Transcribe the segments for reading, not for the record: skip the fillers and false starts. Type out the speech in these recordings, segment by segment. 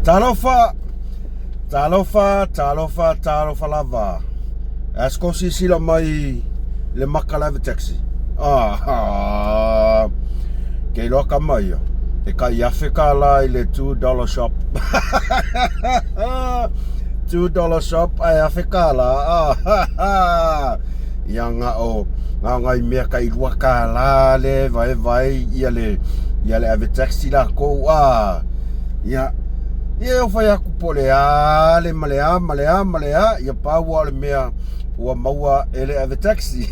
Talofa, talofa, talofa, talofa lava. As ko sisila mai le maka lave taxi. Ah, ah. Ke iloa kama ia. E kai afe ka la i le $2 shop. $2 shop ai afe ka la. Ah, ia nga o nga ngai mea kai lua ka la le vai vai ia le ia le ave taxi la kou ah. Ia, ia e fai aku po le a le ma le a ma le a ma le a, ia pau o le mea ua maua e le ave taxi.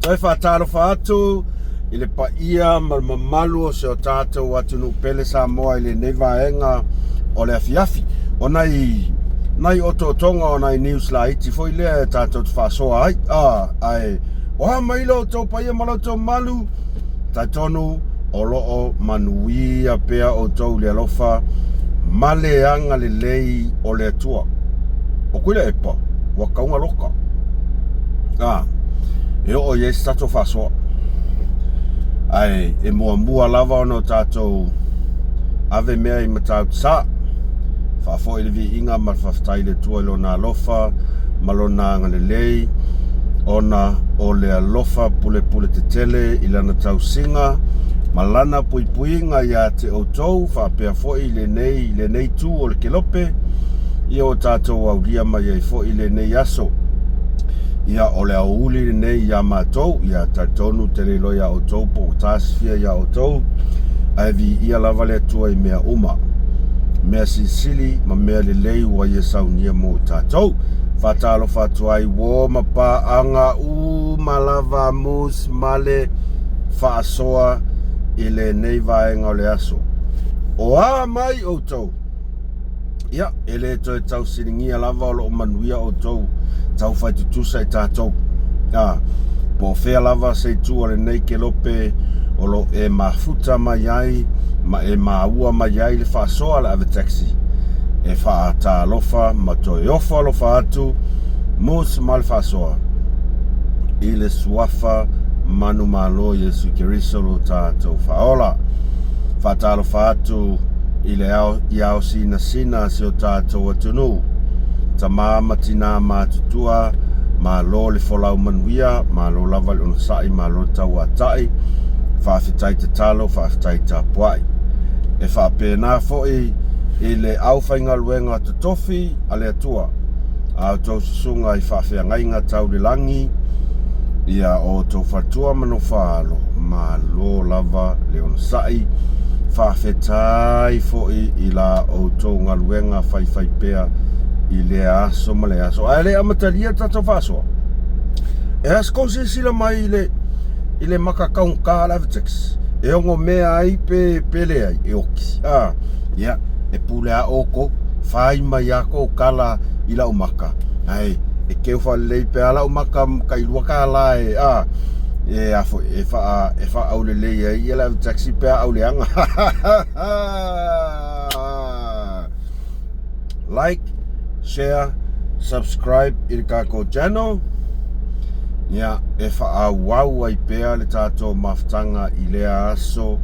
Toe faatalofa atu i le paia ma le mamalu o se o tātou atunuu pele Samoa i lenei vaega o le afiafi. O nai, nai otootoga o nai news laiti foi lea e tātou te faasoa ai. Ah, ae, o a mai lo outou paia ma lo outou malu, Talitonu o lo o manuia pea outou i le alofa ma le agalelei o le Atua. O Tuilaepa, ua tauga loka. A, e oo i ai se tatou faasoa. Ae e muamua lava ona o tatou ave mea i Matautu-sa. Faafoi le viiga ma le faafetai i le Atua i Lona alofa ma Lona agalelei, ona o le alofa pulepule tetele i Lana tausiga ma Lana puipuiga iā te outou, faapea foi lenei, lenei itu o le kelope, ia ua tatou aulia mai ai foi lenei aso. Ia, o le aoauli lenei iā matou, ia talitonu te le iloa iā outou po ua tasifia iā outou, ae viia lava le Atua i mea uma. Mea silisili ma mea lelei ua ia saunia mo i tatou. Faatalofa atu ai uo ma paaga uma lava mus ma le faasoa i lenei vaega o le aso. O a mai outou? Ia, e le toe tausiligia lava o lo o manuia outou taufai tutusa i tatou. A, po o fea lava se itu o lenei kelope o lo o e mafuta mai ai ma e maua mai ai le faasoa a le ave taxi e faatalofa ma toe ofo alofa atu mus ma le faasoa i le suafa manumalo Iesu Keriso lo tatou Faaola. Faatalofa atu i le ao, i ao sinasina a si o tatou atunuu. Tamā ma tinā matutua, malo le folau manuia, malo lava le onosai, malo le tauata'i, faafetai tatalo, faafetai tapuai. E faapena foi i le aufaigaluega totofi a le Atua, a outou susuga i faafeagaiga tau le lagi, ia o outou faletua ma nofoaalo, malo lava le onosai, faafetai foi i la outou galuega faifaipea i lea aso ma lea aso. Ae le amatalia le tatou faasoa, e a se kou silasila mai i le i le maka taugata a le Avitex e ono mea ai pe pe leai e oki a ia e pule a outou fai mai a kou tala i lau maka ae e keu faalelei pe a lau maka kai $2 e a e a foi e faa e faaaulelei ai ia le ave taxi pe a auleaga. Like, share, subscribe i le tatou channel. Ia, e faaauau ai pea le tatou mafutaga i lea aso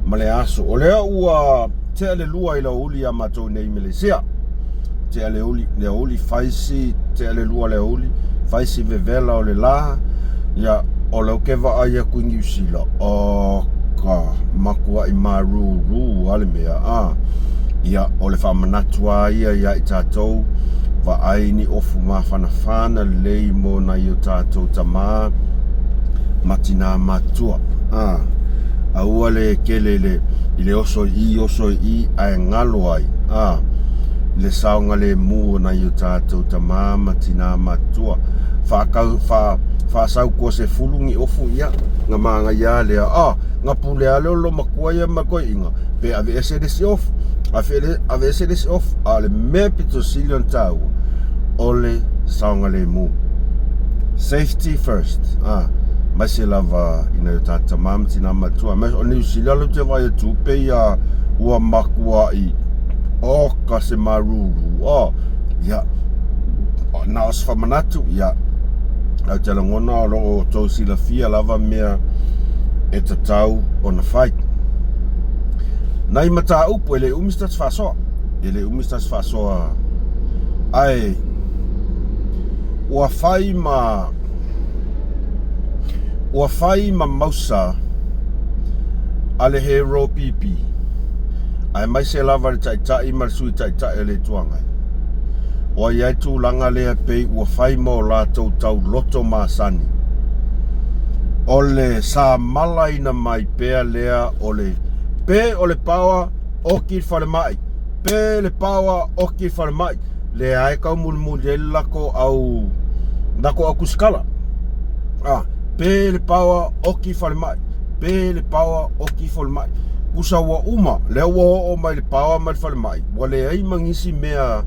ma lea aso. O lea ua tea le 2 i le aoauli ia matou nei i Melesia. Tea le uli, le aoauli faisi, tea le 2 le aoauli, faisi vevela o le la. Ia, o lea ou te vaai atu i Niu Sila, oka, matuai maruru a le mea, a. Ia, o le faamanatu a ia ia i tatou, vaai ni ofu mafanafana lelei mo nai o tatou tamā ma tinā matutua, a. Aua le kele i le, i le oso i i, oso i i, ae galo ai, a, i le saogalemu o nai o tatou tamā ma tinā matutua. Faatau, faa, faasau 20 ni ofu ia, na manaia a lea, a, na pule a lea o le loomatua ia ma toeaiina, pe aveese le isi ofu, aveese le isi ofu, a o le mea pito sili ona taua, o le saogalemu. Safety first, a, aemaise lava i nai o tatou tama ma tina matua. O Niu Sila lea ou te vaai atu pei a ua matuai, oka se maruru, a, ia, na o se faamanatu, ia, ae ou te lagona o lo o outou silafia lava mea e tatau ona fai. Nai mataupu e le umi se tasi faasoa. E le umi se tasi faasoa ae ua fai ma ua fai ma mausa a le Hero PP aemaise lava le Taitai ma le Sui Taitai o le Itu Agai. Ua i ai tulaga lea pei ua fai ma o latou tauloto masani. O le samalaina mai pea lea o le pe o le paoa oki i le falemai, pe le paoa oki i le falemai, lea e taumulimuli ai le lako au lako au kusikala. A, pe le paoa oki i falemai, pe le paoa oki i falemai. Kusa ua uma, lea ua oo mai le paoa ma le falemai, ua leai ma nisi mea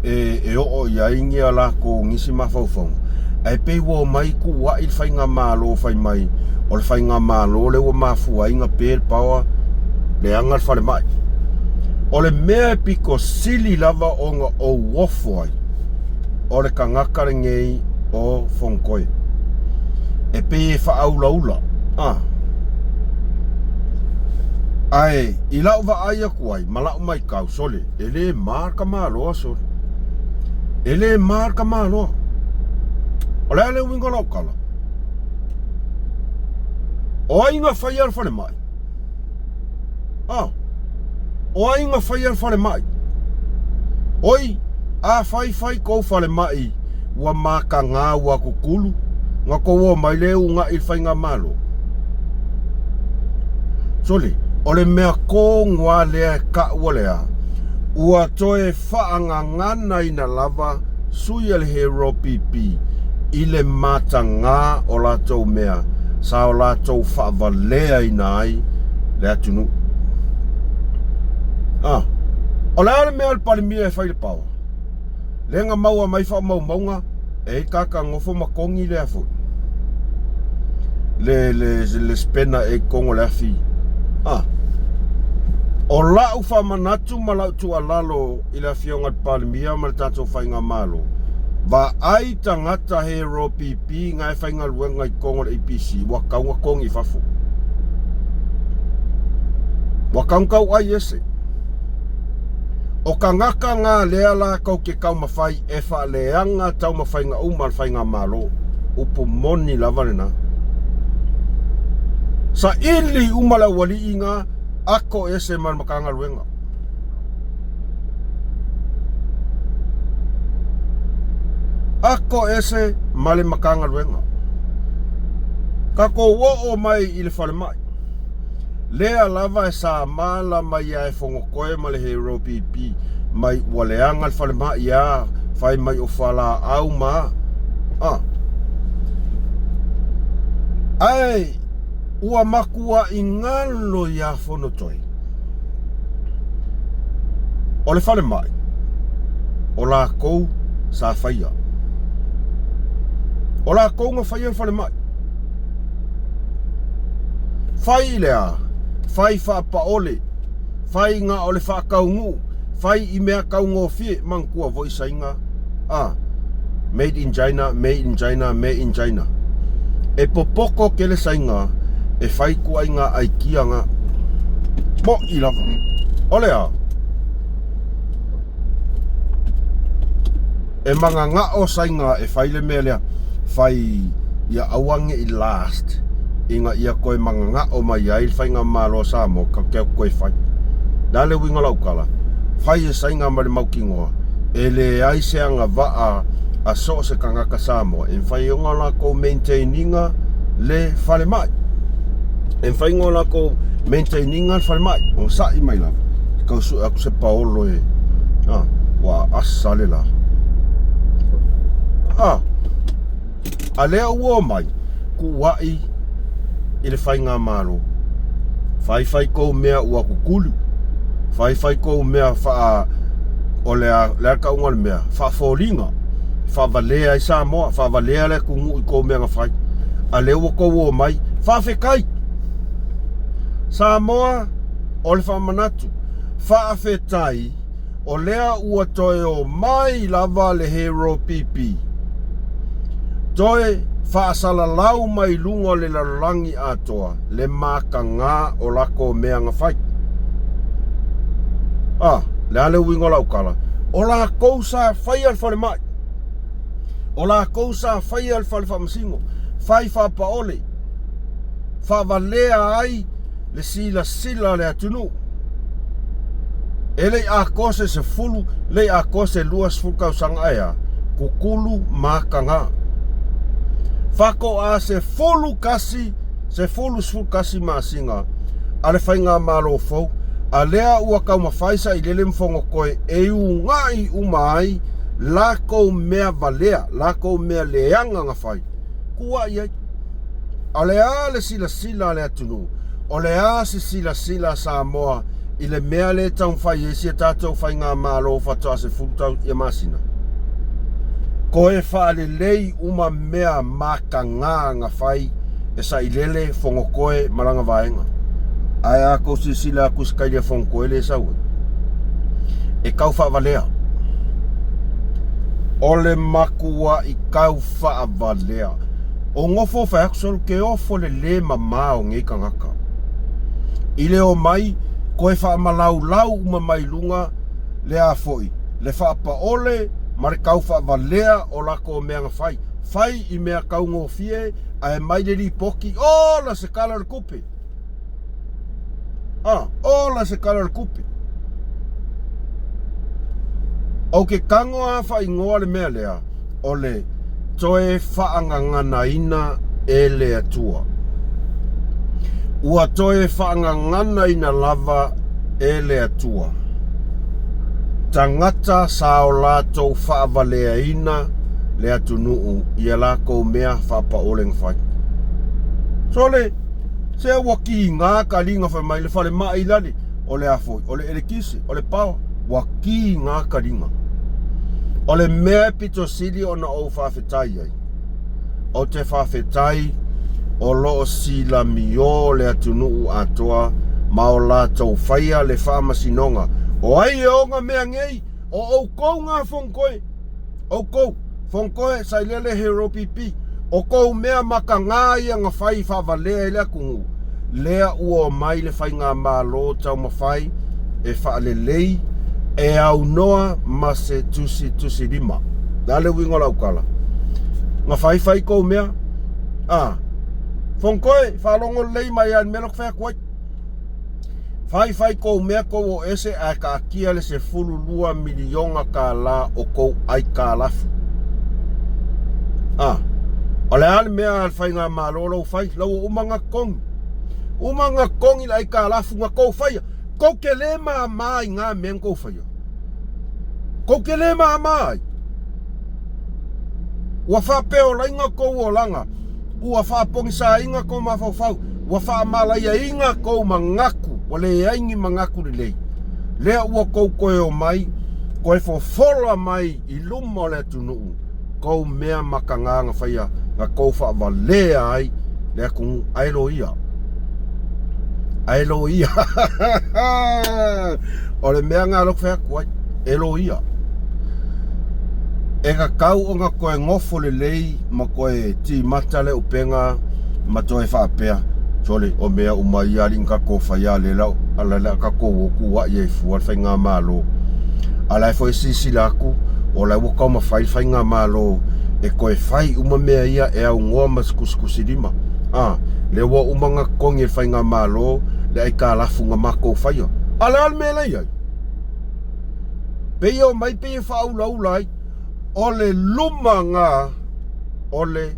e, e oo i ai ni a lakou nisi mafaufauga, ae pei ua omai kuua'i le faigamalo fai mai o le faigamalo lea ua mafua ai na pe le paoa leaga le falemai. O le mea e pito sili lava ona ou ofo ai, o le tagata lenei o Fonotoe. E pei e faaulaula, a. Ae i lau vaai atu ai ma lau maitau, sole, e le ma le tamaloa, sole. E le ma le tamaloa. O le a le uiga o lau tala? O ai na faia le falemai? A. O ai na faia le falemai? Oi, a fai fai kou falemai ua mataga ua tutulu, na tou omai lea e uunai le faigamalo. Sole, o le mea tonu lava lea e tau o le a? Ua toe faagaganaina lava sui a le Hero PP i le mataga o latou mea sa o latou faavaleaina ai le atunuu. A, o le a le mea a le Palemia e fai i le paoa? Lea na maua mai faamaumauga e i tagata nofo ma togi lea foi le le le spena e i totonu o le afi. A, o lau faamanatu ma lau tuualalo i le Afioga i le Palemia ma le tatou Faigamalo, vaai tagata hero PP na e faigaluega i totonu o le APC, ua tatau ona togi i fafo. Ua tatau ona tauai ese. O tagata na lea latou te taumafai e faaleaga taumafaiga uma a le Faigamalo. Upu moni lava lena. Saili uma le aualii na, ako ese ma le Matagaluega. Ako ese ma le Matagaluega. Tatou oo mai i le falemai. Lea lava e samala mai ai e Fonotoe ma le Hero PP mai ua leaga le falemai a fai mai o fualaau ma a. Ae ua matuai galo ia Fonotoe. O le falemai, o lakou sa faia. O lakou na faia le falemai. Fai i le a? Fai faapaole, fai na o le faataunuu, fai i mea taugofie, manatua foi Saina a made in China, made in China, made in China. E popoto tele Saina e fai ituaiga aikia na. Mo'i lava. O le a? E magaga'o Saina e fai le mea lea, fai ia aua ne i last ina ia toe magaga'o mai ai le faigamalo a Samoa ka te toe fai. Le a le uiga o lau tala? Fai e Saina ma le mautinoa e leai se agavaa a so o se tagata Samoa e mafai ai ona latou maintain ina le falemai. E mafai ona latou maintain ina le falemai. Onosai mai lava, tau sue atu se paolo e, a, ua aasa le la. A, a lea ua omai, kuua'i i le faigamalo. Fai fai kou mea ua kukulu. Fai fai kou mea faa, o le a, le a le tauga o le mea, faafoliga, faavalea ai Samoa, faavalea le atunuu i kou mea na fai. A lea ua tou omai, faafetai! Samoa, o le faamanatu, faafetai o lea ua toe omai lava le Hero PP. Toe faasalalau mai luga o le lalolagi atoa le mataga o lako mea na fai. A, le a le uiga o lau tala? O latou sa faia le falemai. O latou sa faia le fale faamasino, fai faapaole, faavalea ai le silasila a le atunuu. E le i atoa se 10, le i atoa se 20 tausaga ae a? Tutulu mataga. Faatoa 11, 10, 11 masina a le faigamalo fou, a lea ua taumafai Sailele ma Fonotoe e uunai uma ai latou mea valea, latou mea leaga na fai, tuuai ai. O le a le silasila a le atunuu? O le a se silasila a Samoa i le mea lea e taumafai ai si a tatou faigamalo faatoa 10 tau ia masina? Toe faalelei uma mea mataga na fai e Sailele, Fonotoe ma lana vaega. Ae a tou silasila atu i se kaili a Fonotoe lea e sau ai, e tau faavalea. O le matuai tau faavalea. O nofo fai atu solo ke ofo le le mamā o nei tagata. I le omai, toe faamalaulau uma mai luga le a foi, le faapaole ma le tau faavalea o latou mea na fai. Fai i mea taugofie ae mai le lipoti, ola se tala o le tupe. A, ola se tala o le tupe. Ou te tago a faaigoa le mea lea, o le toe faagaganaina e le Atua. Ua toe faagaganaina lava e le Atua tagata sa o latou faavaleaina le atunuu i a latou mea faapaole na fai. Sole, se ua kiga taliga fai mai le falemai i lale, o le a foi, o le elekise, o le paoa, ua kiga taliga. O le mea e pito sili ona ou faafetai ai, ou te faafetai o lo o silamiō le atunuu atoa ma o latou faia le faamasinoga. O ai e ona mea nei? O outou ngā Fonotoe! Outou, Fonotoe, Sailele, Hero PP, o kou mea makagā ia na fai faavalea i le atunuu, lea ua omai le faigamalo taumafai e faalelei, e aunoa ma se tusi tusilima. Le a le uiga o lau tala? Na fai fai kou mea, a. Fonotoe, faalogo lelei mai lava i le mea lea ou te fai atu ai. Fai fai kou mea kou o ese ae taatia le 12 miliona tālā o kou aitalafu. A, o le a le mea a le faigamalo la ua fai? La ua uma ona totogi. Uma ona totogi le aitalafu na tou faia. Tou te le māmā i ngā mea na tou faia. Tou te le māmā ai. Ua faapeolaina kou olaga. Ua faapogisaina kou mafaufau, ua faamalaiaina kou manatu, ua leai ni manatu lelei. Lea ua kou toe omai, toe fofola mai i luma o le atunuu kou mea mataga na faia, na kou faavalea ai le atunuu. Ae loia. Ae loia. O le mea lena lea ou te fai atu ai, e loia. E tatau ona toe nofo lelei ma toe timata le upega ma toe faapea, sole, o mea uma ia alii na tatou faia a lea o le a tatou o tuuai ai fua le faigamalo. A o la e foi e silasila atu, o la e ua taumafai le faigamalo e toe fai uma mea ia e aunoa ma se tusitusilima. A, lea ua uma ona totogi e le faigamalo le aitalafu na matou faia. A o le a le mea lea e i ai? Pei e omai pei e faaulaula ai. O le luma na o le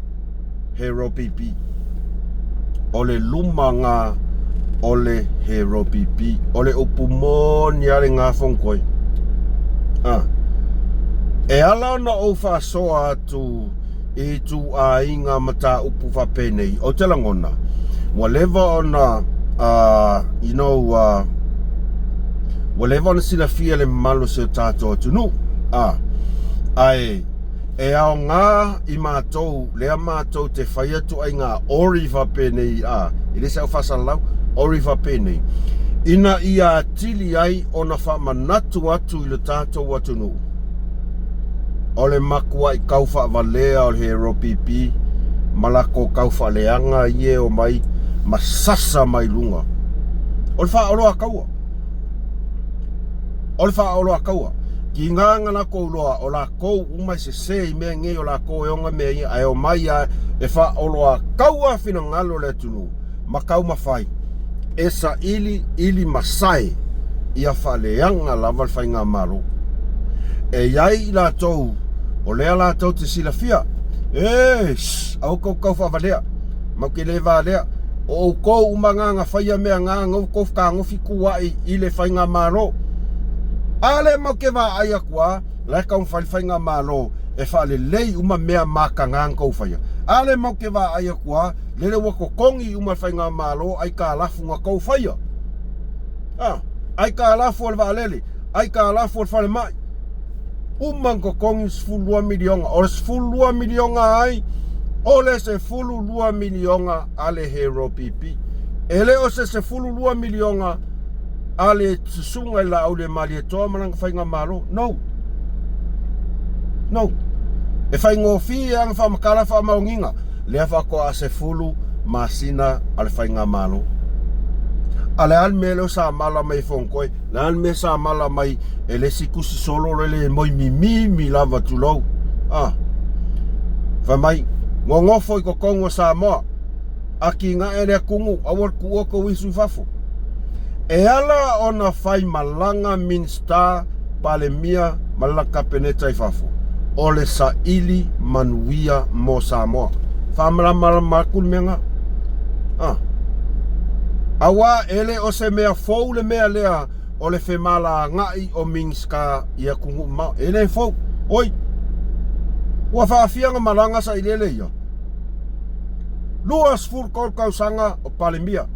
Hero PP. O le luma na o le Hero PP. O le upu moni a lena Fonotoe. A. E ala ona ou faasoa atu i ituaiga mataupu faapenei, ou te lagona, ua leva ona, uh, you know, uh, ua leva ona silafia le mamalu o si o tatou atunuu, a, ae e aoga i matou, lea matou te faia ituaiga ori faapenei, a, e le o se au faasalalau, ori faapenei, ina ia atili ai ona faamanatu atu i lo tatou atunuu, O le matuai tau faavalea o le Hero PP ma latou tau faaleaga ia e omai ma sasa mai luga. O le faaoloataua. O le faaoloataua. Tiga na latou iloa o latou uma e sese i mea nei o latou e ona mea ia, ae omai lava e faaoloataua finagalo o le atunuu ma taumafai e saili ili masae ia faaleaga lava le faigamalo. E i ai i latou o lea latou te silafia, e, shh, aua tou tau faavalea, matou te le valea, o outou uma na na faia mea na, na outou fetagofi tuuai i le faigamalo. A lea matou te vaai atu lava, la e taumafai le faigamalo e faalelei uma mea mataga na tou faia. A lea matou te vaai atu lava, lele ua totogi uma e le faigamalo aitalafu na tou faia. A, aitalafu a le vaalele, aitalafu a le falemai, uma ona totogi le 12 miliona. O le 12 miliona a ai? O le 12 miliona a le Hero PP. E le o se 12 miliona a le susuga i le Laauliamalietoa ma lana faigamalo. No. No. E faigofie lava ona faamatala faamaoniga. Lea faatoa 10 masina a le faigamalo. A le a le mea lea sa mala mai e Fonotoe? Le a le mea sa mala mai e le isi tusi solo le le moi mimimi lava tulou? Ah. Fai mai, nonofo i totonu o Samoa, atinae le atunuu, aua le tuua tou isu i fafo. E ala ona fai malaga Minisita, Palemia ma le Kapeneta i fafo, o le saili manuia mo Samoa. Faamalamalama atu le mea lena. Ah. Aua e le o se mea fou le mea lea o le femalagaai o Minisita i atunuu mamao. E le fou. Oi, ua faafia ona malaga sailele ia? 23 tausaga o Palemia.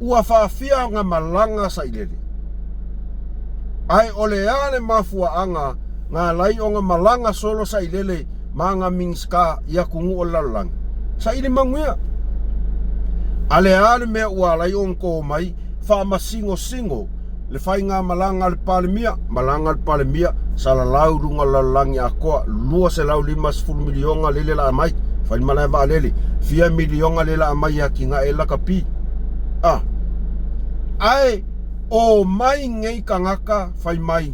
Ua faafia ona malaga sailele? Ae o le a le mafuaaga na ala ai ona malaga solo sailele ma ana Minisita i atunuu o le lalolagi? Saili manuia. A le a le mea ua ala ai ona to mai faamasinosino le faigamalaga a le Palemia, malaga le Palemia, salalau i luga o le lalolagi atoa, 250 miliona lele la mai, fai le malae vaalele, fia miliona lele la mai e atinae ai lakapi. A, ae omai nei tagata fai mai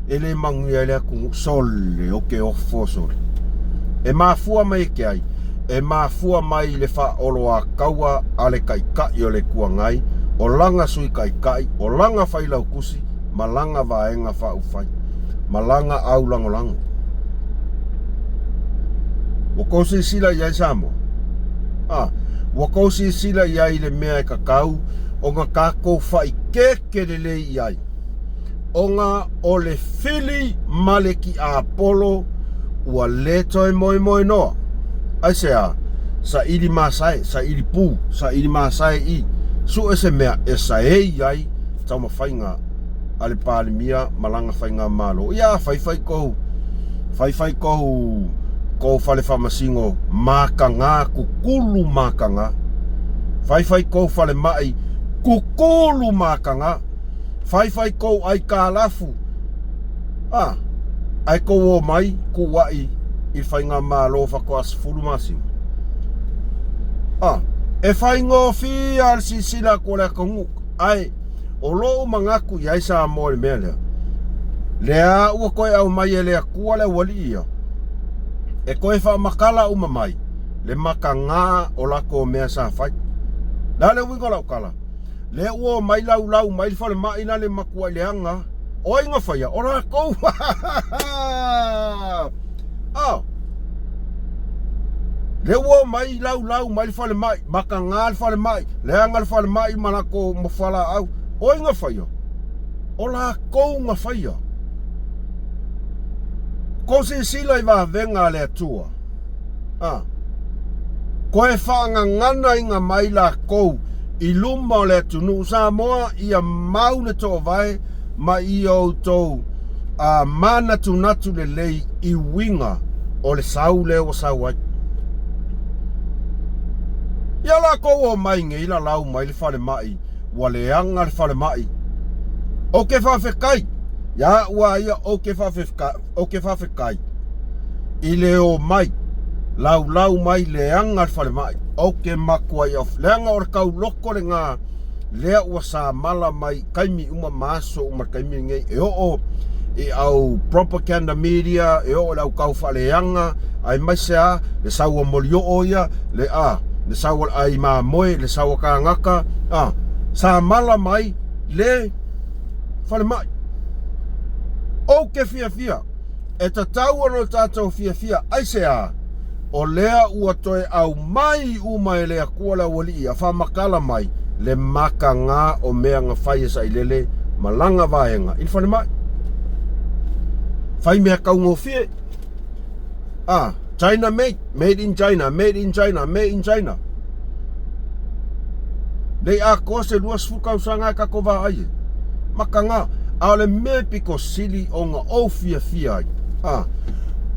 e le manuia ai le atunuu. Sole, ou te ofo sole. E mafua mai e ke ai? E mafua mai i le faaoloataua a le Taitai o le Itu Agai, o lana Sui Taitai, o lana Failautusi ma lana Vaega Faaupufai, ma lana aulagolago. Ua tou silasila i ai Samoa? A, ua tou silasila i ai i le mea e tatau ona tatou faaikeeke lelei i ai? Ona o le fili ma le tiapolo ua le toe moemoenoa. Aisea? Saili masae, saili pu, saili masae i sue se mea e saei ai taumafaiga a le Palemia ma lana faigamalo. Ia, faifai kou, faifai kou, kou fale faamasino mataga, kukulu mataga. Faifai kou falemai kukulu mataga. Faifai kou aitalafu, a, ae kou omai kuuaʻi i le faigamalo faatoa 10 masina. A, e faigofie lava le silasila atu o le atunuu, ae o lou manatu i ai Samoa i le mea lea, lea ua toe aumai e le Atua le aualii ia, e toe faamatala uma mai le mataga o latou mea sa fai. O le a le uiga o lau tala? Lea ua omai laulau mai le falemai la le matuai leaga. O ai na faia? O latou. Ah. Lea ua omai laulau mai le falemai, mataga le falemai, leaga le falemai ma latou ma fualaau. O ai na faia? O latou na faia. Kou silasila i vavega a le Atua. A. Toe faagaganaina mai lakou i luma o le atunuu Samoa ia mau le toovae ma ia outou a manatunatu lelei i uiga o le sau lea ua sau ai. Ia lakou omai nei lalau mai le falemai ua leaga le falemai. Ou te faafetai ia au a ia ou te faafetai. Ou te faafetai i le omai laulau mai leaga le falemai. Ou te matuai leaga o le tauloko lena. lea ua samala mai taimi uma ma aso uma taimi lenei e oo i au propaganda media, e oo i le au tau faaleaga, aemaise a le sau a molioo ia, le a le sau a le ai mamoe, le sau a kāgaka, a samala mai le falemai. Ou te fiafia, e tatau ona tatou fiafia, aisea? O lea ua toe aumai uma e le Atua le Aualii a faamatala mai le mataga o mea na fai e Sailele ma lana vaega i le falemai. Fai mea taugofie. Ah, China made, made in China, made in China, made in China. Nei atoa se 20 tausaga e tatou vaai ai. Mataga. A o le mea pito sili ona ou fiafia ai, a,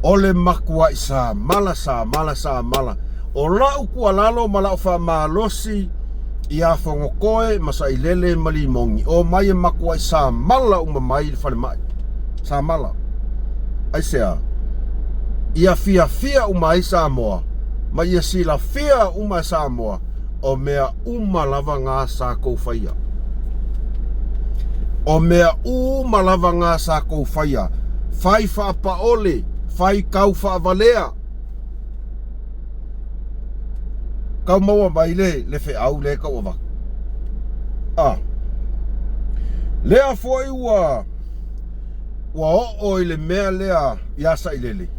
o le matuai samala, samala, samala. O lau tuualalo ma lau faamalosi ia Fonotoe ma Sailele ma Limogi, omai e matuai samala uma mai i le falemai. Samala. Aisea? Ia fiafia uma ai Samoa, ma ia silafia uma e Samoa, o mea uma lava na sa kou faia. O mea uma lava na sa kou faia, fai faapaole, fai tau faavalea, tau maua mai le, le feau le tau avatu. A, lea foi ua, ua oo i le mea lea iā Sailele.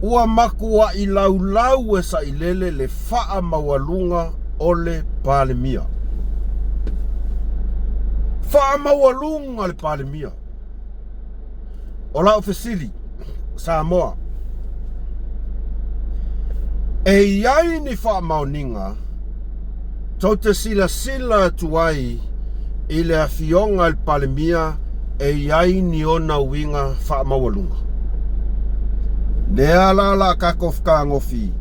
Ua matuaʻi laulau e Sailele le faamaualuga o le Palemia. Faamaualuga le Palemia. O lau fesili, Samoa, e i ai ni faamaoniga tou te silasila atu ai i le Afioga i le Palemia e i ai ni ona uiga faamaualuga? Lea la o le a tatou fetagofi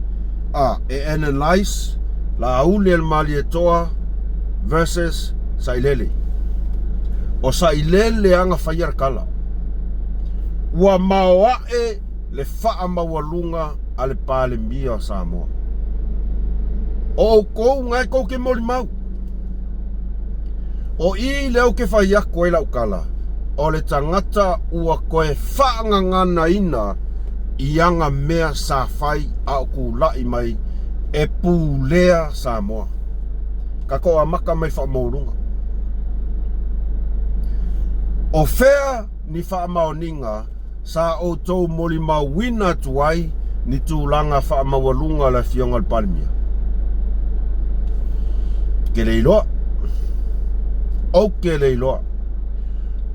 a e analyse Laauli a le Malietoa versus Sailele. O Sailele lava na faia le tala. Ua maoae le faamaualuga a le Palemia o Samoa. O outou na e tou te molimau. O i lea ou te fai atu ai lau tala, o le tagata ua toe faagaganaina i ana mea sa fai a o tulai mai e pulea Samoa. Tatou amata mai faamaualuga. O fea ni faamaoniga sa outou molimauina atu ai ni tulaga faamaualuga o le Afioga i le Palemia? Ke le iloa. Ou ke le iloa.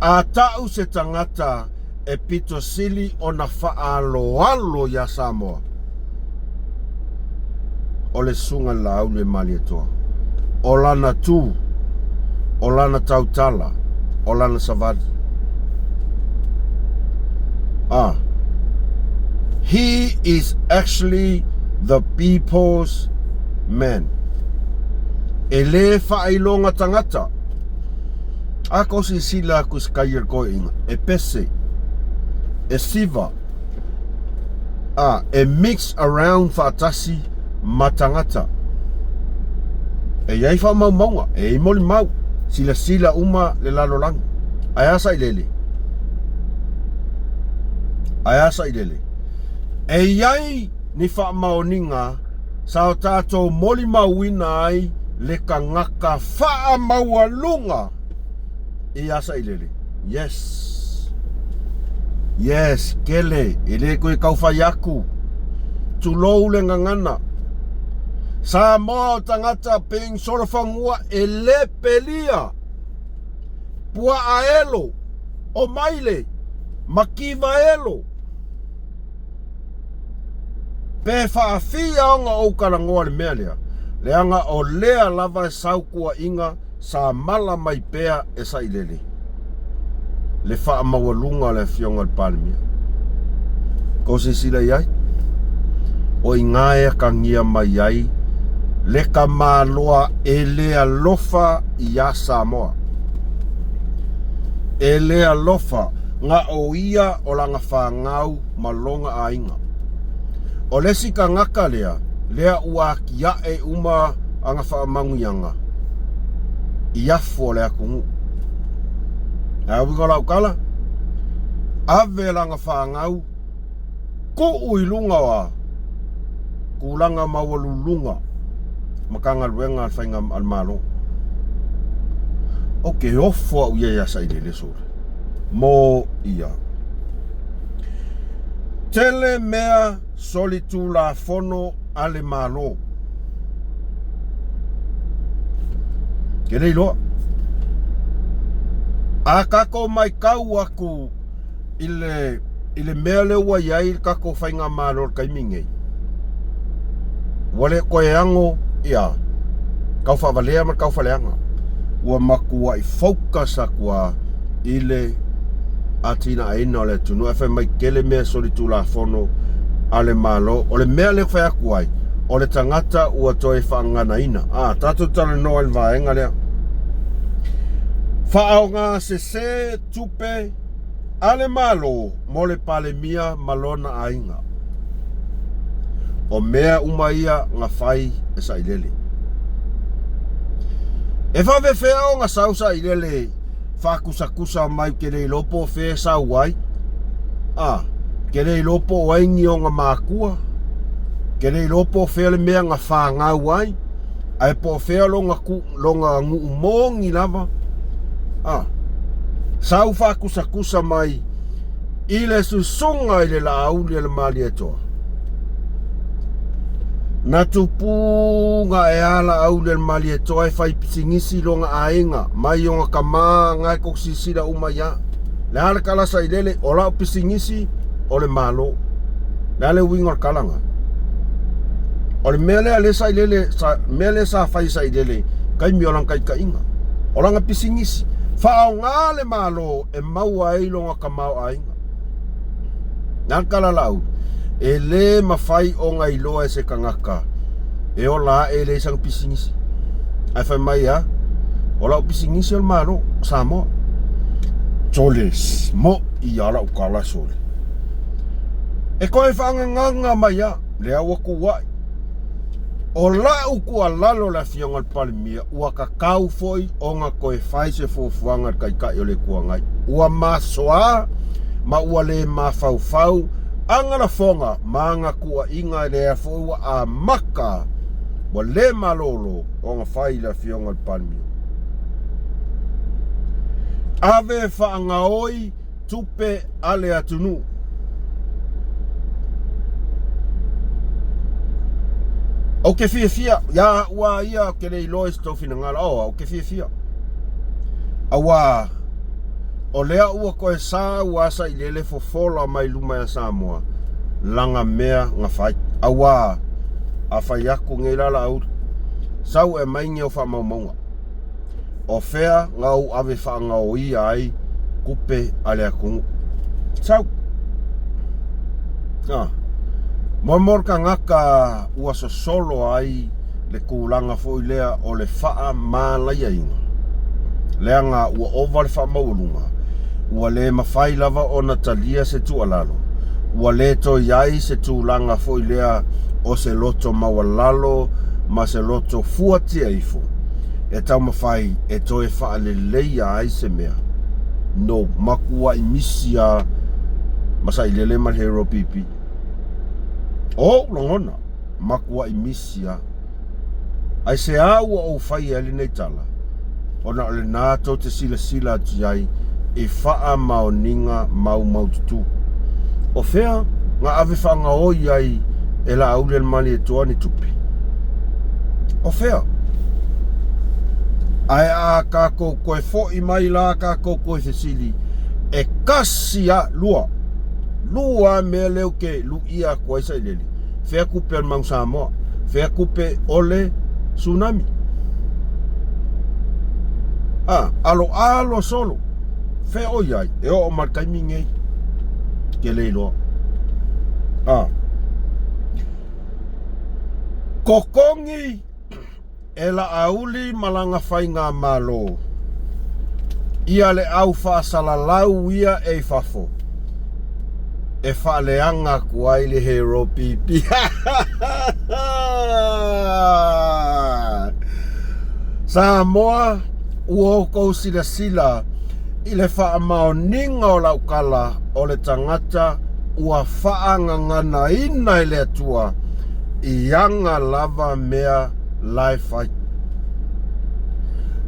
A ta'u se tagata e pito sili ona faaaloalo iā Samoa, o le Susuga i le Laaulialemalietoa. O lana tu, o lana tautala, o lana savali. Ah. He is actually the people's man. E lē faailoga tagata. A ko silasila aku i se kai o le toeaina, e pese, e siva, a e mix around faatasi ma tagata. E i ai faamaumauga, e i ai molimau, silasila uma le lalolagi. Ae a Sailele? Ae a Sailele? E i ai ni faamaoniga sa o tatou molimauina ai le tagata faamaualuga iā Sailele. Yes. Yes, kele, e le toe tau fai atu. Tulou le gagana. Samoa o tagata being solofanua e le pelia. Puaa elo, o maile, makiva elo. Pe faafia ona ou talanoa i le mea lea, leaga o lea lava e sau tuuaiga sa mala mai pea e Sailele le faamaualuga o le Afioga i le Palemia. Tou silasila i ai? O i ina e atagia mai ai le tamaloa e le alofa iā Samoa. E le alofa na o ia o lana fanau ma lona aiga. O le isi tagata lea, lea ua atiae uma ana faamanuiaga. i afu o le atunuu. A uiga o lau tala, ave lana fanau tuu i luga o a tulaga maualuluga Matagaluega a le faiga a le Malo. Ou te ofo au ia ia Sailele sole. Mo ia. Tele mea solitulafono a le Malo. Ke le iloa. A tatou maitau atu i le, i le mea lea ua i ai le tatou faigamalo i le taimi nei, ua le toe ano ia tau faavalea ma le tau faaleaga. Ua matuai focus atu lava i le atinaeina o le atunuu. Ae fai mai tele mea solitulafono a le Malo. O le mea lea e fai atu ai, o le tagata ua toe faaganaina. A, tatou talanoa i le vaega lea. Faaaoga sese tupe a le Malo mo le Palemia ma lona aiga. O mea uma ia na fai e Sailele. E faafefea ona sau Sailele faatusatusa mai ou te le iloa po o fea e sau ai? A, te le iloa po o ai ni ona matua, te le iloa po o fea le mea na fanau ai, ae po o fea lona, lona nuu moni lava. A, sau faatusatusa mai i le susuga i le Laauli a le Malietoa. Na tupu ga e a Laauli a le Malietoa e fai pisinisi lona aiga mai ona tama na e tou silasila uma ia. Le a le tala sailele, o lau pisinisi o le Malo. Le a le uiga o le tala na? O le mea lea le sailele, sa, mea lea sa fai sailele taimi o lana taitaiga. O lana pisinisi, faaaoga le Malo e maua ai lona tamaoaiga. Na le tala Laauli, e le mafai ona iloa e se tagata e ola ae e leai sana pisinisi. Ae fai mai a, o lau pisinisi o le Malo o Samoa. Sole, mo'i a lau tala sole. E toe faagagaga mai a, lea ua tuuai. O lau tuualalo le Afioga i le Palemia, ua tatau foi ona toe fai se fuafuaga a le Taitai o le Itu Agai. Ua masoa ma ua le mafaufau ana lafoga ma ana tuuaiga lea foi ua amata ua le malolo ona fai i le Afioga i le Palemia. Ave faagaoi tupe a le atunuu. Ou te fiafia, ia au a ia, ou te le iloa i se tou finagalo, oh, ou te fiafia. Auā, o lea ua toe sa ua asailele fofola mai luma ia Samoa, lana mea na fai. Auā, a fai atu nei la Laauli, sau e aumai ni au faamaumauga. O fea na ou ave faagaoia ai tupe a le atunuu? Sau! Ah. Mo le tagata ua sosolo ai le tulaga foi lea o le faamalaiaina, leaga ua ova le faamaualuga, ua le mafai lava ona talia se tuualalo, ua le toe i ai se tulaga foi lea o se loto maualalo ma se loto fuatia ifo e taumafai e toe faaleleia ai se mea. No, matuai misi a ma Sailele ma le Hero PP. O ou lagona, matuai misi a. Aisea ua ou faia ai lenei tala? Ona o lena tou te silasila atu i ai i faamaoniga maumaututu. O fea na ave faagaoi ai e Laauli a le Malietoa ni tupe? O fea? Ae a tatou toe foi mai la tatou toe fesili, e kasi a, lua, lua a mea lea ou te luia atu ai Sailele, fea tupe a le Mau Samoa, fea tupe o le Tsunami. A, alo alo solo, fea o i ai, e oo ma le taimi nei, ke le iloa. A, totogi E Laauli ma lana faigamalo ia le au faasalalau ia e i fafo e faaleaga atu ai le Hero PP. Samoa! Ua outou silasila i le faamaoniga o lau tala o le tagata ua faagaganaina e le Atua i aga lava mea la e fai.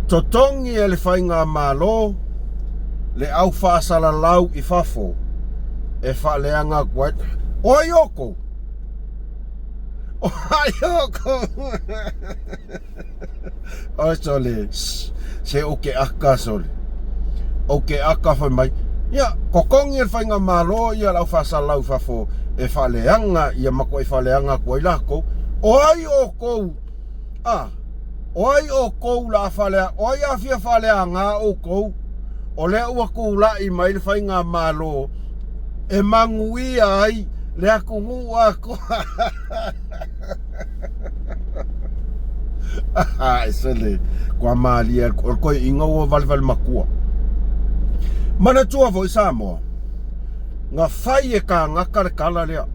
Totogi e le faigamalo le au faasalalau i fafo e faaleaga atu ai. O ai outou? O ai outou? Oi sole, se o ke aka sole. O ke aka fai mai. Ia, kokongi e le faigamalo ia le au faasalalau i fafo e faaleaga ia matuai faaleaga atu ai latou. O ai outou? A, o ai outou la faalea, o ai a fia faaleaga outou? O lea ua tulai mai le faigamalo e manuia ai le atunuu atoa. Ese le kua malie o le toeaina ua valevale matua. Manatua foi Samoa, na fai e kānaka le tala lea.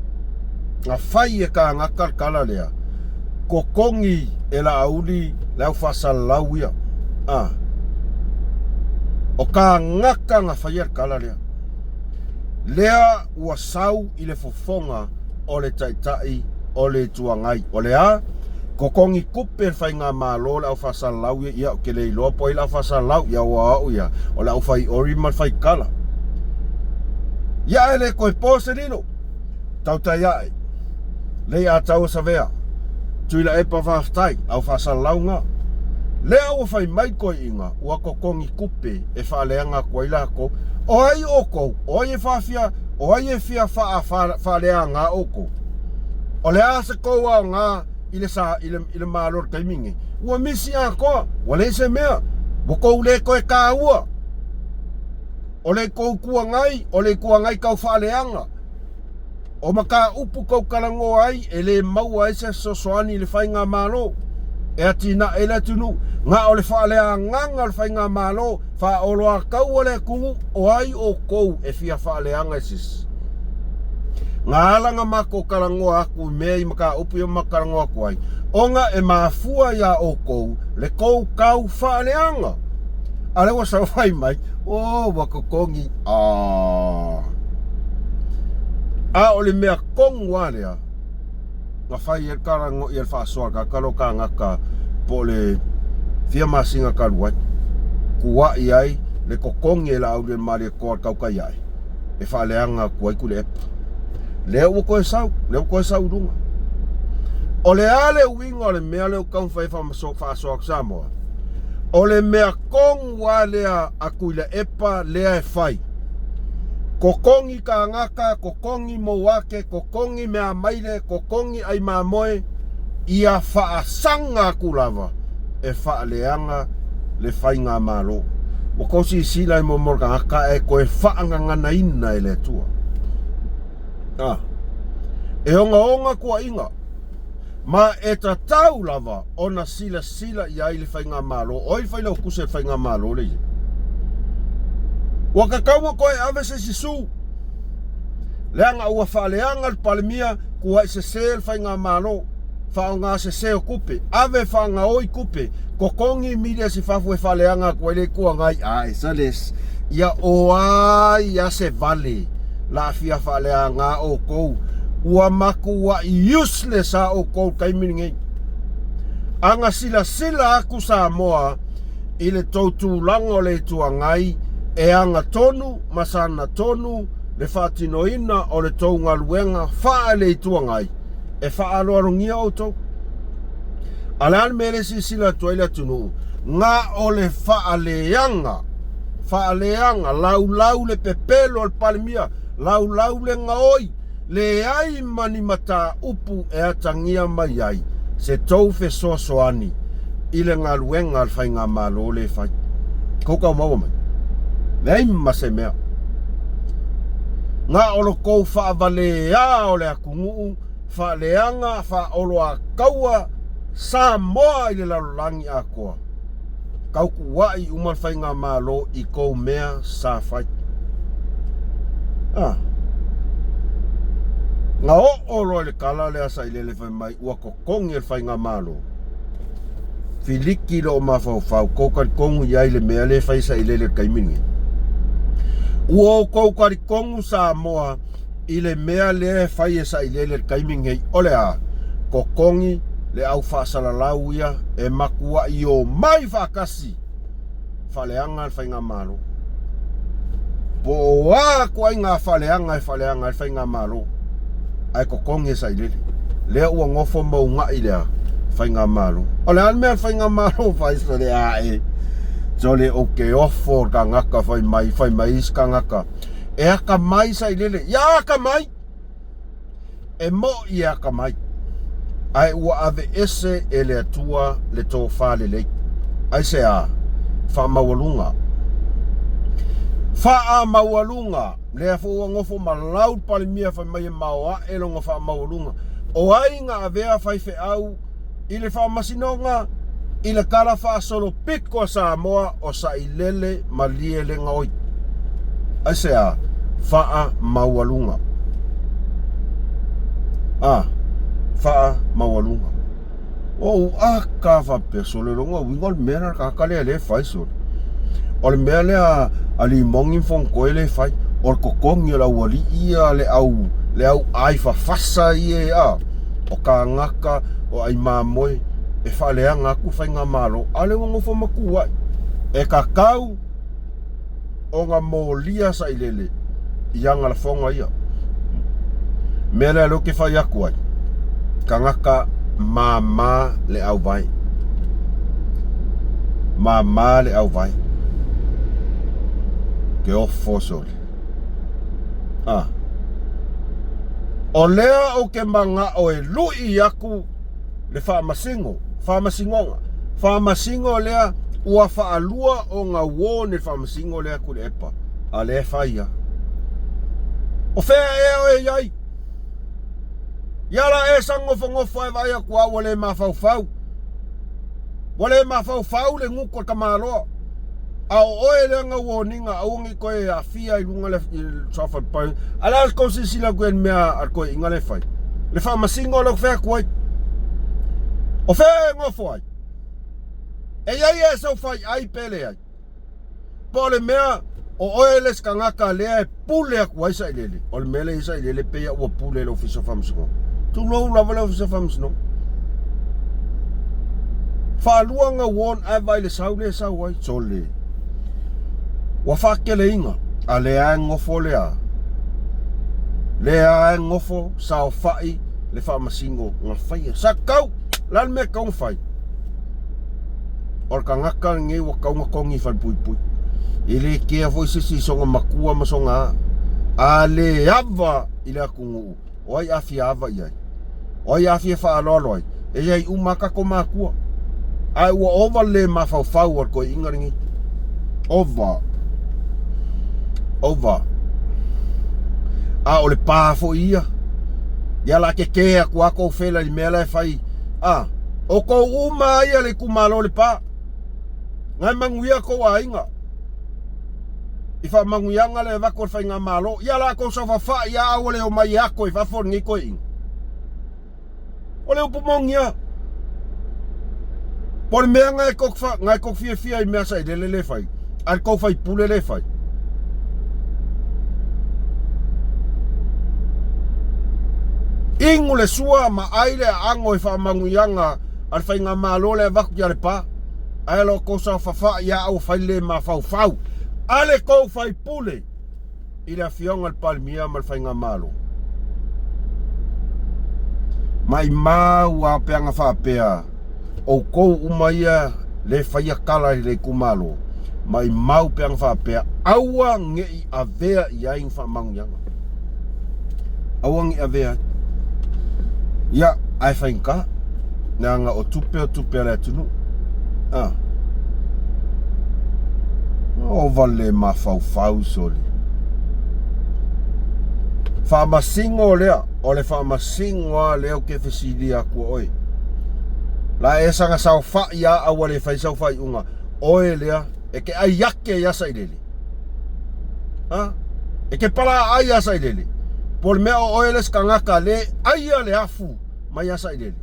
Na fai e kānaka le tala lea. Totogi e Laauli le au faasalalau ia. A. O kānaka na faia le tala lea. Lea ua sau i le fofoga o le Taitai o le Itu Agai. O le a? Totogi tupe le faigamalo le au faasalalau ia, ia ou te le iloa po o ai le au faasalalau, ia aua o au ia, o le au fai ori ma le fai tala. Ia ae le toe po se lilo. Tautai ae. Lei Ataua Savea. Tuilaepa faafetai, au faasalalau na. Lea ua fai mai toeaiina, ua totogi tupe e faaleaga atu ai latou. O ai outou? O ai e faafia O ai e fia faaleaga outou? O le a se tou aoga i le, sa, i le, i le Malo i le taimi nei? Ua misi atoa, ua leai se mea, ua tou le toe taua. O le tou Itu Agai, o le Itu Agai tau faaleaga. O mataupu tou talanoa ai, e le maua ai se fesoasoani i le faigamalo e atinae ai le atunuu. Na o le faaleagaga o le faigamalo Faaoloataua le atunuu, o ai outou e fia faaleaga i se isi? Na ala na matou talanoa atu i mea i mataupu ia ma talanoa atu ai, ona e mafua iā outou le tou tau faaleaga. A lea ua sau fai mai, oh, ua totogi, ah. A o le mea tonu lava lea, na fai ai le tala ia le faasoa le tagata lea o kānaka po o le fia masina talu ai, kuaʻi ai le totogi e Laaulialemalietoa le tautai ae e faaleaga atu ai Tuilaepa. Lea ua toe sau, lea ua toe sau i luga. O le a le uiga o le mea lea ua taumafai e faasoa atu Samoa? O le mea tonu lava lea a Tuilaepa lea e fai. Totogi kānaka, totogi mouake, totogi meamaile, totogi ai mamoe, ia faasaga atu lava e faaleaga le faigamalo. Ua tou silasila i momo o le tagata e toe faagaganaina e le Atua. A. E ogaoga tuuaiga, ma e tatau lava ona silasila i ai le faigamalo. O ai le failautusi a le faigamalo lea e i ai? Ua tatau ona toe ave se isi sue, leaga ua faaleaga le Palemia, tuuai sese le faigamalo, faaaoga sese o tupe, ave faagaoi tupe, totogi milias i fafo e faaleaga atu ai le Itu Agai. Ae sales, ia o ai a se vale la fia faaleaga outou, ua matuai useless a outou i le taimi lenei. A na silasila atu Samoa i le tou tulaga o le Itu Agai e agatonu ma sagatonu le faatinoina o le tou galuega faa-le Itu Agai, e faaaloalogia outou. A o le a le mea lea e silasila atu ai le atunuu? Na o le faaleaga, faaleaga, laulau le pepelo a le Palemia, laulau le gaoi, leai ma ni mataupu e atagia mai ai se tou fesoasoani i le galuega a le faigamalo lea e fai. Kou tau maua mai? Leai ma se mea. Na o lo tou faavalea o le atunuu, faaleaga, faaoloataua Samoa i le lalolagi atoa. Tautuuaʻi uma le faigamalo i kou mea sa fai. Ah. Na oo loa i le tala lea a Sailele fai mai ua totogi e le faigamalo. Filiki loo mafaufau, kou talitonu i ai le mea lea e fai e Sailele i le taimi lenei. Ua outou talitonu Samoa i le mea lea e fai e Sailele i le taimi lenei, o le a? Totogi le au faasalalau ia e matuai omai faatasi faaleaga le faigamalo. Po o a ituaiga faaleaga e faaleaga ai le faigamalo, ae totogi e Sailele. Lea ua nofo ma una'i le a? Faigamalo. O le a le mea a le faigamalo fai sole ae? Sole ou te ofo le tagata fai mai, fai mai isi tagata, e atamai Sailele. Ia atamai! E mo'i e atamai, ae ua aveese e le Atua le tofa lelei. Aisea? Faamaualuga. Faamaualuga! Lea foi ua nofo ma lau le Palemia fai mai e maoae lona faamaualuga. O ai na avea faifeau i le faamasinoga i le tala faasolopito a Samoa o Sailele Malie Legaoi. Aisea? Faamaualuga. A, faamaualuga. Ou aka faapea sole lona uiga o le mea lea le tagata lea lea e fai sole. O le mea lea a Limogi ma Fonotoe lea e fai, o le totogi o le aualii ia le au le au ai fafasa ia a o kānaka o ai mamoe e faaleaga atu faigamalo a lea ua nofo ma tu ai e tatau ona molia Sailele i ana lafoga ia. Mea lea lea ou te fai atu ai, tagata mama le auvae. Mama le auvae. Ke ofo sole. Ah. O lea ou te manao e lui atu le faamasino, faamasinoga. Faamasino lea ua faalua ona uo ni le faamasino lea Tuilaepa, a lea e fai lava. O fea ea oe e i ai? Ia la e saga nofonofo ae vaai atu lava ua le mafaufau. Ua le mafaufau le gutu a le tamaloa. A o oe lea na uoniga aua ne i toe aafia i luga le suafa A le a le tou silasila atu i le mea a le toeaina lea e fai? Le faamasino lea ou te fai atu ai. O fea e nofo ai? E i ai ea sau faiai pe leai? Po o le mea o oe le isi tagata lea e pule atu ai Sailele? O le mea lea i ai Sailele pei ua pule i le Ofisa o Faamasinoga. Tulou lava le Ofisa o Faamasinoga. Faalua ona warn ae vaai i le sau lea e sau ai. Sole. Ua faateleina, a lea e nofo lea. Lea e nofo saofai le faamasino na faia. Sa tatau, o le a le mea e tatau ona fai? O le tagata lenei ua tatau ona togi i falepuipui. E le kea foi se isi i sona matua ma sona a. A le ava i le atunuu, O ai a fia ava i ai? O ai a fia faaaloalo ai? E i ai uma a tatou matua. Ae ua ova le le mafaufau o le toeaina lenei. Ova. Ova. A o le pa foi ia. Ia la kekē atu a kou fela i le mea la e fai. A, o kou uma ia le itumalo le pa. Ngai manuia kou aiga. I faamanuiaga le avatu o le faigamalo. Ia latou saofafai a aua le omai e ako i fafo lenei toeaina. O le upu moni a. Po o le mea na e tou fiafia i mea sailele le fai, a le tou faipule le fai. Inu le sua ma ai le aano i faamanuiaga a le faigamalo le avatu ia Lepa. Ae lo tou saofafai a aua fai le mafaufau a le tou faipule i le afioga i le Palemia ma le faigamalo. Maimau a pe ana faapea outou uma ia le faia tala i le itumalo, maimau pe ana faapea aua ne i avea i ai ni faamanuiaga. Aua ne i avea ai. Ia, ae faigata, leaga o tupe o tupe a le atunuu. A. Ova le mafaufau sole. Faamasino lea, o le faamasino lava lea ou te fesilia atu oe. La e saga saofai a aua le fai sau faaiuga, oe lea e te ai ake ia Sailele. Ha? E te palaai ia Sailele. Po o le mea o oe le isi tagata le aia le afu mai ia Sailele.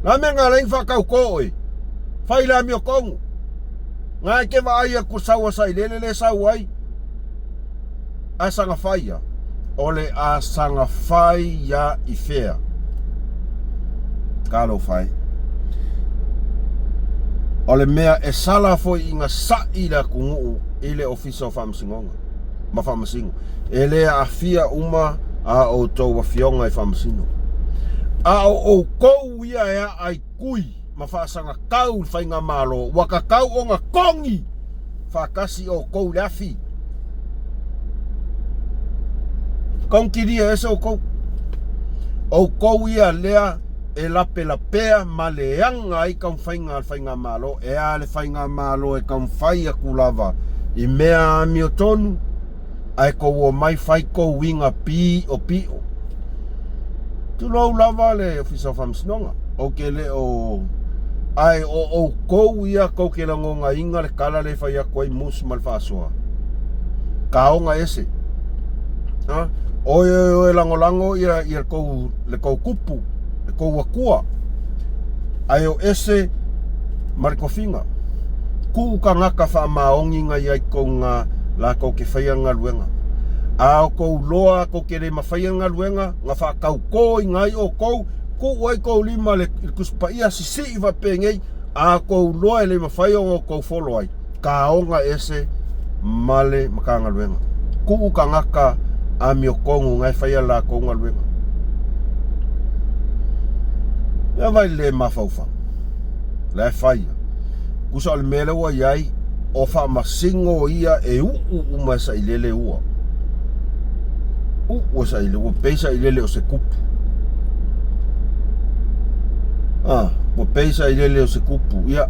Le a mea na ala ai ona faatautō oe? Fai le amiotonu. Na e te vaai atu sau a Sailele lea e sau ai, ae saga fai a. O le a saga fai ia i fea? Talofa e. O le mea e sala foi ina sa'i le atunuu i le Ofisa o Faamasinoga ma Faamasino. E le aafia uma a outou afioga i Faamasino. A o outou ia e aai tui ma faasagatau i le faigamalo, ua tatau ona togi faatasi outou i le afi. Kauntilia ese outou. Outou ia lea e lapelapea ma leaga ai taumafaiga a le faigamalo. E a le faigamalo e taumafai atu lava i mea amiotonu ae tou omai fai tou uiga piʻopiʻo. Tulou lava le Ofisa o Faamasinoga, ou te le o... Ae o outou ia tou te lagonaina le tala lea e fai atu ai Mus ma le faasoa. Kaoga ese. Ha? Oi oi oi lagolago ia, ia tou, le tou tupu, le tou atua. Ae o ese ma le tofiga. Tuu tagata faamaoni na i ai tou na latou te faia galuega. A outou loa tou te le mafaia galuega, na faatautoina ai outou, tuu ai tou lima i le Tusi Paia, sisii faapenei, a outou loa e le mafai ona outou folo ai, taoga ese ma le Matagaluega. Tuu tagata amiotonu na e faia le latou galuega. Ia vai le mafaufau. La e fai. Tusa o le mea lea ua i ai, o faamasino ia e uu uma e sailele ua. Uu e sailele, ua pei sailele o se kupu. Ah, ua pei sailele o se kupu. Ia,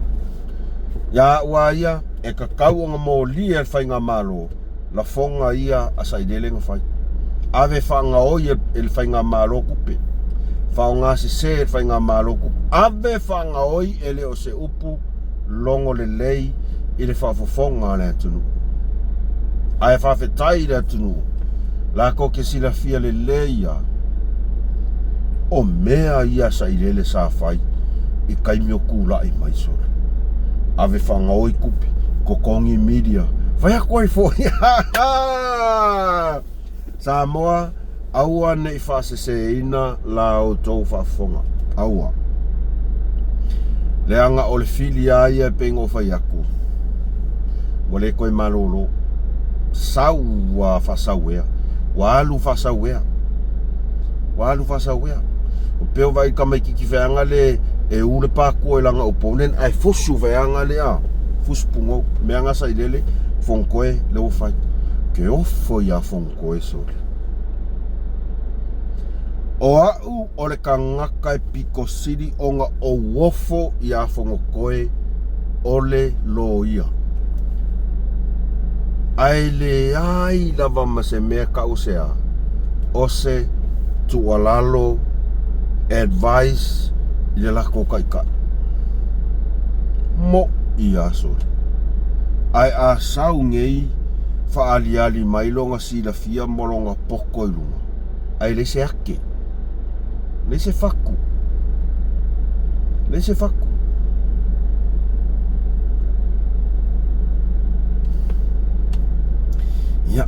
ia au a ia, e tatau ona molia e le faigamalo lafoga ia a sailele na fai. Ave faagaoi e le faigamalo tupe. Faaaoga sese e le faigamalo tupe. Ave faagaoi e le o se upu logo lelei i le faafofoga a le atunuu. Ae faafetai i le atunuu latou te silafia lelei a o mea ia sailele sa fai i taimi o tulai mai sole. Ave faagaoi tupe, totogi media, fai atu ai foi. Samoa, aua ne i faaseseina la outou faafofoga. Aua. Leaga o le fili a ia e pei ona ou fai atu, ua le toe malolo. Sau ua faasauea. Ua alu faasauea. Ua alu faasauea. O peo vai tamaititi feaga le e u le patua i lana opponent ae fusu feaga le a. Fusu pugou. Mea nga sailele, Fonotoe le ua fai. Ke ofo ia Fonotoe sole. O au o le tagata e pito sili ona ou ofo iā Fonotoe o le loia. Ae leai lava ma se mea tau se a, o se tuualalo, advice, i le latou taitai. Moʻi a sole. Ae a sau nei faaaliali mai lona silafia ma lona poto i luga, ae leai se ake, leai se fatu, leai se fatu. Ia,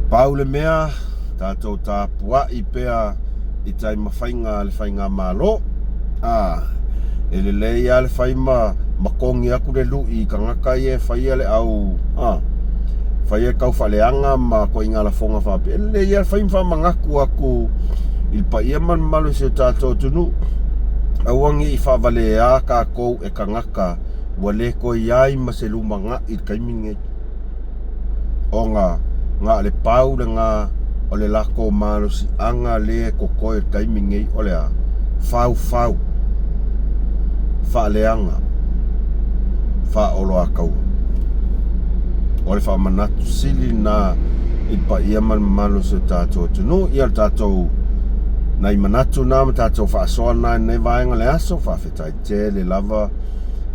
pau le mea, tatou tapuai pea i tai mafaiga a le faigamalo. A, e lelei lava le fai ma makogi atu le lui i tagata ia e faia le au, a, faia le taufaaleaga ma ituaiga lafoga faapea. E lelei lava le fai ma faamanatu atu i le paia ma le mamalu o si o tatou atunuu, aua ne i faavalea tatou e tagata ua le toe i ai ma se lumanai i le taimi lenei. Ona na o le pau lena o le latou malosiaga lea e totoe i le taimi lenei o le a? Faufau, faaleaga, faaoloataua. O le faamanatu sili lena i le paia ma le mamalu o si o tatou atunuu. Ia o le tatou nai manatu na ma tatou faasoa na i lenei vaega o le aso. Faafetai tele lava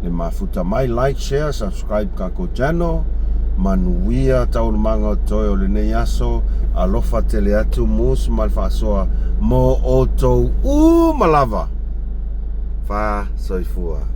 le mafuta mai. Like, share, subscribe kakou channel. Manuia taualumaga o toe o lenei aso. Alofa tele atu Moose ma le faasoa mo outou uma lava. Fa soifua.